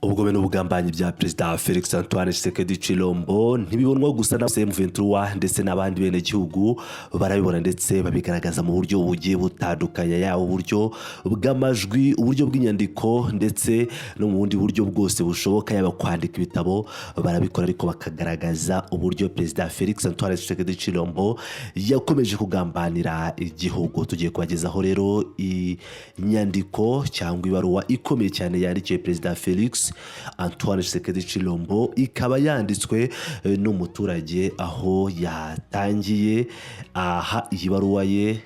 Ubugome n'ubugambanyi bya Perezida Felix Antoine Tshisekedi Tshilombo ntibibonwa gusa na M23, ndetse n'abandi bene gihugu barabibona, ndetse babigaragaza mu buryo bugiye butandukanye, yaba uburyo bw'amajwi, uburyo bw'inyandiko, ndetse no mu bundi buryo bwose bushoboka, yaba kwandika ibitabo, barabikora, ariko bakagaragaza uburyo Perezida Felix Antoine Tshisekedi Tshilombo yakomeje kugambanira igihugu. Tugiye kubagezaho rero inyandiko cyangwa ibaruwa ikomeye cyane yandikiwe Perezida Felix Antoine Tshisekedi Tshilombo, ikaba yanditswe n'umuturage, aho yatangiye aha iyi baruwa ye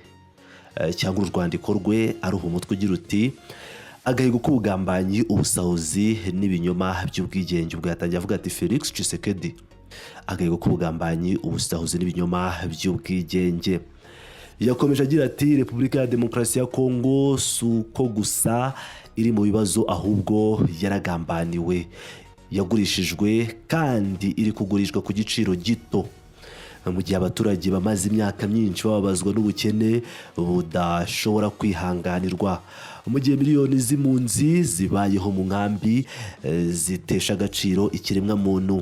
cyangwa urwandiko rwe aruha umutwe ugira uti: "Agahigo k'ubugambanyi, ubusahuzi n'ibinyoma by'ubwigenge." Ubwo yatangiye avuga ati: "Felix Tshisekedi, agahigo k'ubugambanyi, ubusahuzi n'ibinyoma by'ubwigenge." Yakomeje agira ati: "Repubulika ya Demokarasi ya Kongo si uko gusa iri mu bibazo, ahubwo yaragambaniwe, yagurishijwe kandi iri kugurishwa ku giciro gito. Mu gihe abaturage bamaze imyaka myinshi bababazwa n'ubukene budashobora kwihanganirwa, mu gihe miliyoni z'impunzi zibayeho mu nkambi zitesha agaciro ikiremwamuntu,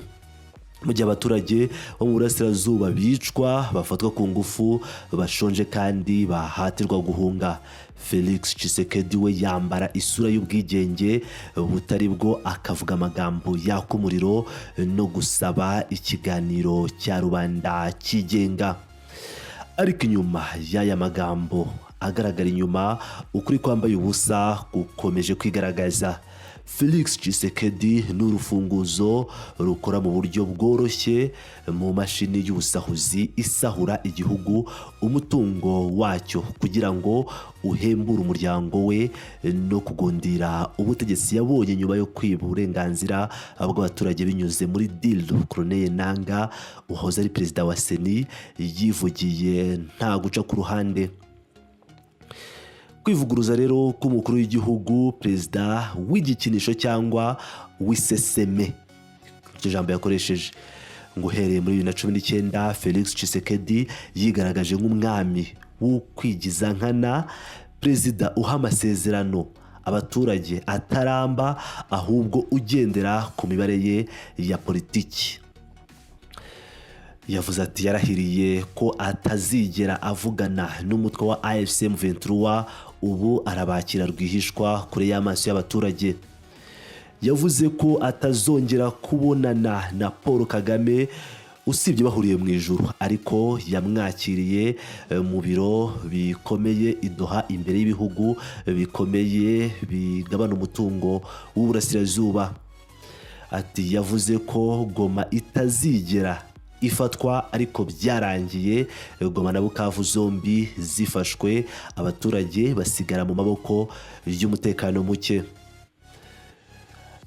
mu gihe abaturage bo mu burasirazuba bicwa, bafatwa ku ngufu, bashonje kandi bahatirwa guhunga, Felix Tshisekedi we yambara isura y'ubwigenge butari bwo, akavuga amagambo yaka umuriro no gusaba ikiganiro cya rubanda cyigenga. Ariko inyuma y'aya magambo agaragara inyuma, ukuri kwambaye ubusa gukomeje kwigaragaza. Felix Tshisekedi ni urufunguzo rukora mu buryo bworoshye mu mashini y'ubusahuzi isahura igihugu umutungo wacyo kugira ngo uhembure umuryango we no kugundira ubutegetsi yabonye nyuma yo kwiba uburenganzira bw'abaturage binyuze muri deal Corneille Nangaa, uhoze ari perezida wa CENI, yivugiye nta guca ku ruhande. Kwivuguruza rero k'umukuru w'igihugu, perezida w'igikinisho cyangwa w'iseseme, iryo jambo yakoresheje, ngo uhereye muri 2019 Felix Tshisekedi yigaragaje nk'umwami w'ukwigiza nkana, perezida uha amasezerano abaturage ataramba, ahubwo ugendera ku mibare ye ya politiki. Yavuze ati yarahiriye ko atazigera avugana n'umutwe wa AFC M23, ubu arabakira rwihishwa kure y'amaso y'abaturage. Yavuze ko atazongera kubonana na Paul Kagame usibye bahuriye mu ijuru, ariko yamwakiriye mu biro bikomeye i Doha, imbere y'ibihugu bikomeye bigabana umutungo w'uburasirazuba. Ati yavuze ko Goma itazigera ifatwa, ariko byarangiye Goma na Bukavu zombi zifashwe, abaturage basigara mu maboko y'umutekano muke.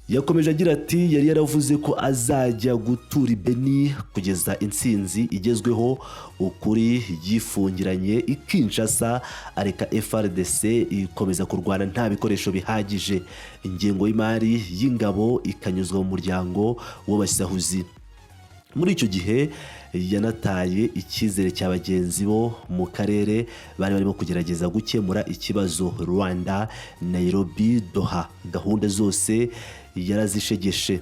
Yakomeje agira ati yari yaravuze ko azajya gutura i Beni kugeza intsinzi igezweho, ukuri yifungiranye i Kinshasa, areka FARDC ikomeza kurwana nta bikoresho bihagije, ingengo y'imari y'ingabo ikanyuzwa mu muryango w'abasahuzi. Muri icyo gihe yanataye icyizere cya bagenzi bo mu karere bari barimo kugerageza gukemura ikibazo: Rwanda, Nairobi, Doha. Gahunda zose yarazishegeshe,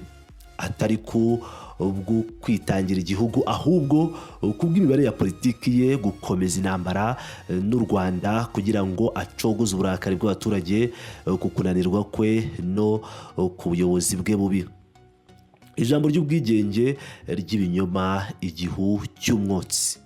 atari ku bwo kwitangira igihugu, ahubwo kubw'imibare ya politiki ye, gukomeza intambara n'u Rwanda kugira ngo acogoze uburakari bw'abaturage ku kunanirwa kwe no ku buyobozi bwe bubi. Ijambo ry'ubwigenge ry'ibinyoma, igihu cy'umwotsi.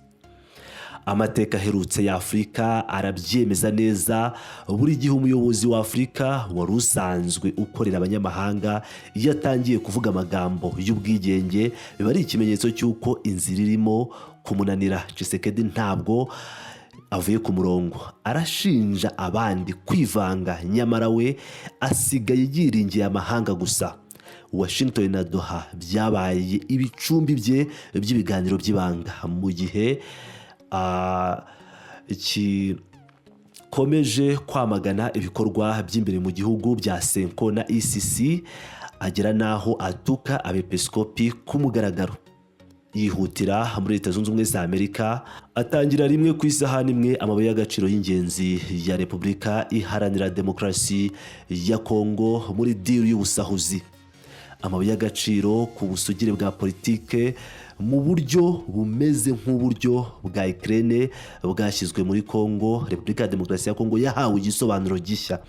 Amateka aherutse ya Afurika arabyemeza neza: buri gihe umuyobozi wa Afurika wari usanzwe ukorera abanyamahanga, iyo atangiye kuvuga amagambo y'ubwigenge, biba ari ikimenyetso cy'uko inzira irimo kumunanira. Tshisekedi ntabwo avuye ku murongo. Arashinja abandi kwivanga, nyamara we asigaye yiringiye amahanga gusa. Washington na Doha byabaye ibicumbi bye by'ibiganiro by'ibanga, mu gihe gikomeje kwamagana ibikorwa by'imbere mu gihugu bya CENCO na ECC, agera n'aho atuka abepiskopi ku mugaragaro. Yihutira muri Leta Zunze Ubumwe za Amerika, atangira rimwe ku isahani imwe amabuye y'agaciro y'ingenzi ya Repubulika Iharanira Demokarasi ya Kongo muri deal y'ubusahuzi. Amabuye y'agaciro ku busugire bwa politike mu buryo bumeze nk'uburyo bwa Ukraine bwashyizwe muri Congo. Repubulika ya Demokarasi ya Congo yahawe igisobanuro gishya: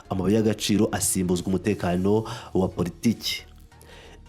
amabuye y'agaciro asimbuzwa umutekano wa politiki.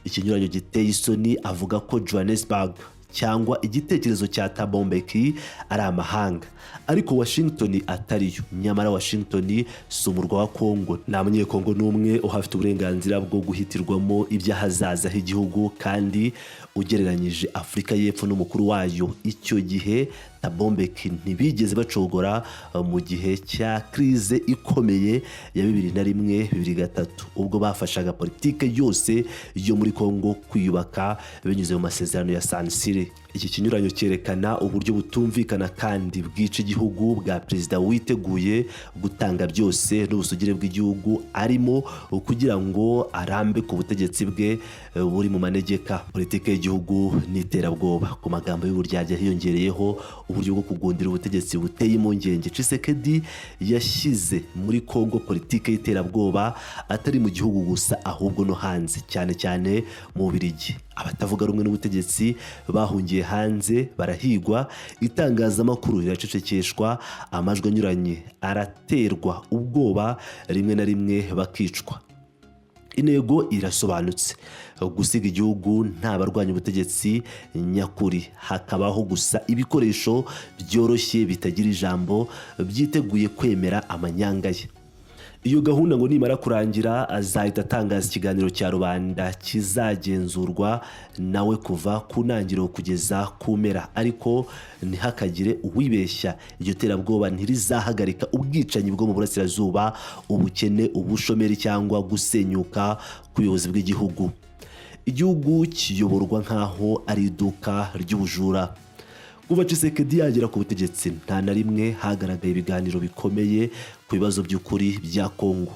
Ikinyuranyo giteye isoni avuga ko Johannesburg cyangwa igitekerezo cya Thabo Mbeki ari amahanga, ariko Washington atariyo. Nyamara Washington si umurwa wa Congo. Nta Munyekongo n'umwe uhafite uburenganzira bwo guhitirwamo iby'ahazaza h'igihugu. Kandi ugereranyije Afurika y'Epfo n'umukuru wayo icyo gihe, Thabo Mbeki, ntibigeze bacogora mu gihe cya crise ikomeye ya 2001, 2003, ubwo bafashaga politike yose yo muri Congo kwiyubaka binyuze mu masezerano ya Sun City. Iki kinyuranyo cyerekana uburyo butumvikana kandi bwica igihugu bwa perezida witeguye gutanga byose n'ubusugire bw'igihugu arimo kugira ngo arambe ku butegetsi bwe buri mu manegeka. Politike y'igihugu n'iterabwoba. Ku magambo y'uburyarya hiyongereyeho uburyo bwo kugundira ubutegetsi buteye impungenge. Tshisekedi yashyize muri Congo politike y'iterabwoba, atari mu gihugu gusa, ahubwo no hanze, cyane cyane mu Bubiligi. Abatavuga rumwe n'ubutegetsi bahungiye hanze barahigwa, itangazamakuru riracecekeshwa, amajwi anyuranye araterwa ubwoba, rimwe na rimwe bakicwa. Intego irasobanutse: gusiga igihugu nta barwanya ubutegetsi nyakuri, hakabaho gusa ibikoresho byoroshye bitagira ijambo, byiteguye kwemera amanyanga ye. Iyo gahunda ngo nimara kurangira, azahita atangaza ikiganiro cya rubanda kizagenzurwa nawe kuva ku ntangiriro kugeza ku mpera. Ariko ntihakagire uwibeshya: iryo terabwoba ntirizahagarika ubwicanyi bwo mu burasirazuba, ubukene, ubushomeri cyangwa gusenyuka k'ubuyobozi bw'igihugu. Igihugu kiyoborwa nk'aho ari iduka ry'ubujura. Kuva Tshisekedi yagera ku butegetsi, nta na rimwe hagaragaye ibiganiro bikomeye ku bibazo by'ukuri bya Kongo: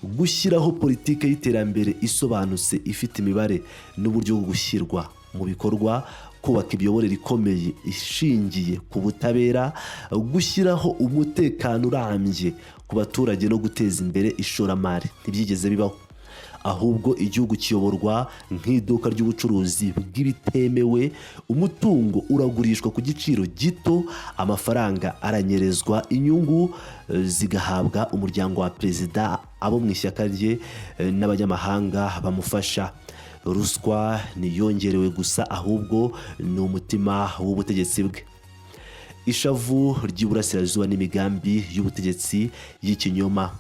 gushyiraho politike y'iterambere isobanutse, ifite imibare n'uburyo bwo gushyirwa mu bikorwa, kubaka imiyoborere ikomeye ishingiye ku butabera, gushyiraho umutekano urambye ku baturage no guteza imbere ishoramari. Ntibyigeze bibaho. Ahubwo igihugu kiyoborwa nk'iduka ry'ubucuruzi bw'ibitemewe. Umutungo uragurishwa ku giciro gito, amafaranga aranyerezwa, inyungu zigahabwa umuryango wa perezida, abo mu ishyaka rye n'abanyamahanga bamufasha. Ruswa ntiyongerewe gusa, ahubwo ni umutima w'ubutegetsi bwe. Ishavu ry'iburasirazuba n'imigambi y'ubutegetsi y'ikinyoma.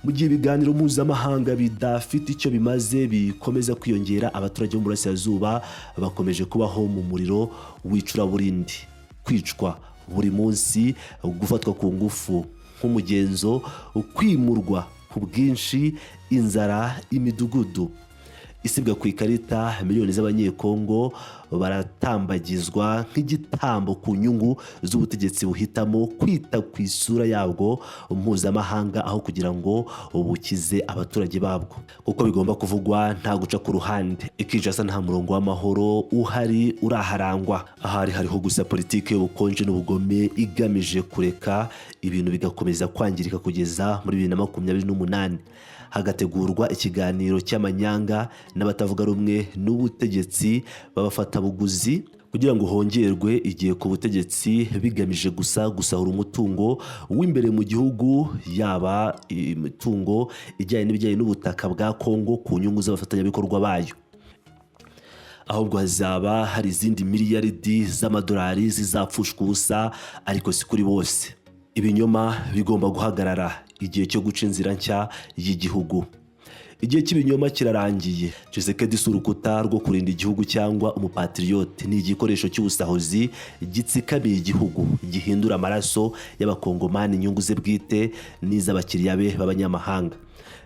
Mu gihe ibiganiro mpuzamahanga bidafite icyo bimaze bikomeza kwiyongera, abaturage bo mu burasirazuba bakomeje kubaho mu muriro w'icuraburindi: kwicwa buri munsi, gufatwa ku ngufu nk'umugenzo, kwimurwa ku bwinshi, inzara, imidugudu isibwa ku ikarita. Miliyoni z'Abanyekongo baratambagizwa nk'igitambo ku nyungu z'ubutegetsi buhitamo kwita ku isura yabwo mpuzamahanga aho kugira ngo bukize abaturage babwo. Kuko bigomba kuvugwa nta guca ku ruhande, i Kinshasa nta murongo w'amahoro uhari uraharangwa. Ahari hariho gusa politiki y'ubukonje n'ubugome igamije kureka ibintu bigakomeza kwangirika kugeza muri 2028, hagategurwa ikiganiro cy'amanyanga n'abatavuga rumwe n'ubutegetsi b'abafatabuguzi kugira ngo hongerwe igihe ku butegetsi, bigamije gusa gusahura umutungo w'imbere mu gihugu, yaba imitungo ijyanye n'ibijyanye n'ubutaka bwa Kongo, ku nyungu z'abafatanyabikorwa bayo. Ahubwo hazaba hari izindi miliyaridi z'amadolari zizapfushwa ubusa, ariko si kuri bose. Ibinyoma bigomba guhagarara. Igihe cyo guca inzira nshya y'igihugu. Igihe cy'ibinyoma kirarangiye. Tshisekedi si urukuta rwo kurinda igihugu cyangwa umupatriyote. Ni igikoresho cy'ubusahuzi gitsikamiye igihugu, gihindura amaraso y'Abakongomani inyungu ze bwite n'iz'abakiriya be b'abanyamahanga.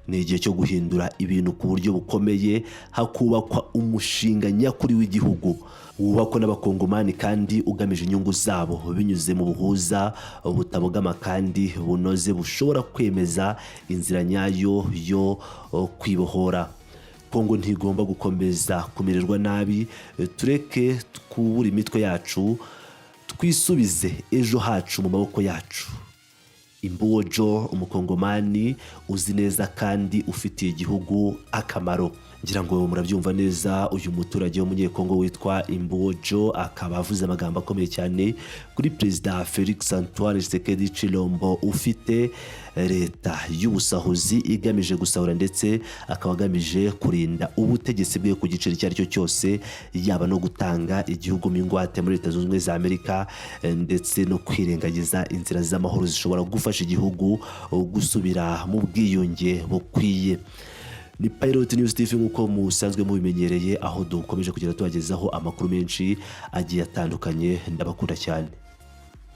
Ni igihe cyo guhindura ibintu ku buryo bukomeye, hakubakwa umushinga nyakuri w'igihugu wubakwa n'Abakongomani kandi ugamije inyungu zabo, binyuze mu buhuza butabogama kandi bunoze bushobora kwemeza inzira nyayo yo kwibohora. Kongo ntigomba gukomeza kumererwa nabi. Tureke twubure imitwe yacu, twisubize ejo hacu mu maboko yacu. Imbuwojo, umukongomani uzi neza kandi ufitiye igihugu akamaro. Ngira ngo murabyumva neza. Uyu muturage w'umunyekongo witwa Imbuwojo akaba avuze amagambo akomeye cyane kuri Perezida Felix Antoine Tshisekedi Tshilombo, ufite leta y'ubusahuzi igamije gusahura, ndetse akaba agamije kurinda ubutegetsi bwe ku giciro icyo ari cyo cyose, yaba no gutanga igihugu mu ingwate muri Leta Zunze Ubumwe za Amerika, ndetse no kwirengagiza inzira z'amahoro zishobora gufasha igihugu gusubira mu bwiyunge bukwiye. Ni Pilot News TV nk'uko musanzwe mubimenyereye, aho dukomeje kugenda tubagezaho amakuru menshi agiye atandukanye. Ndabakunda cyane.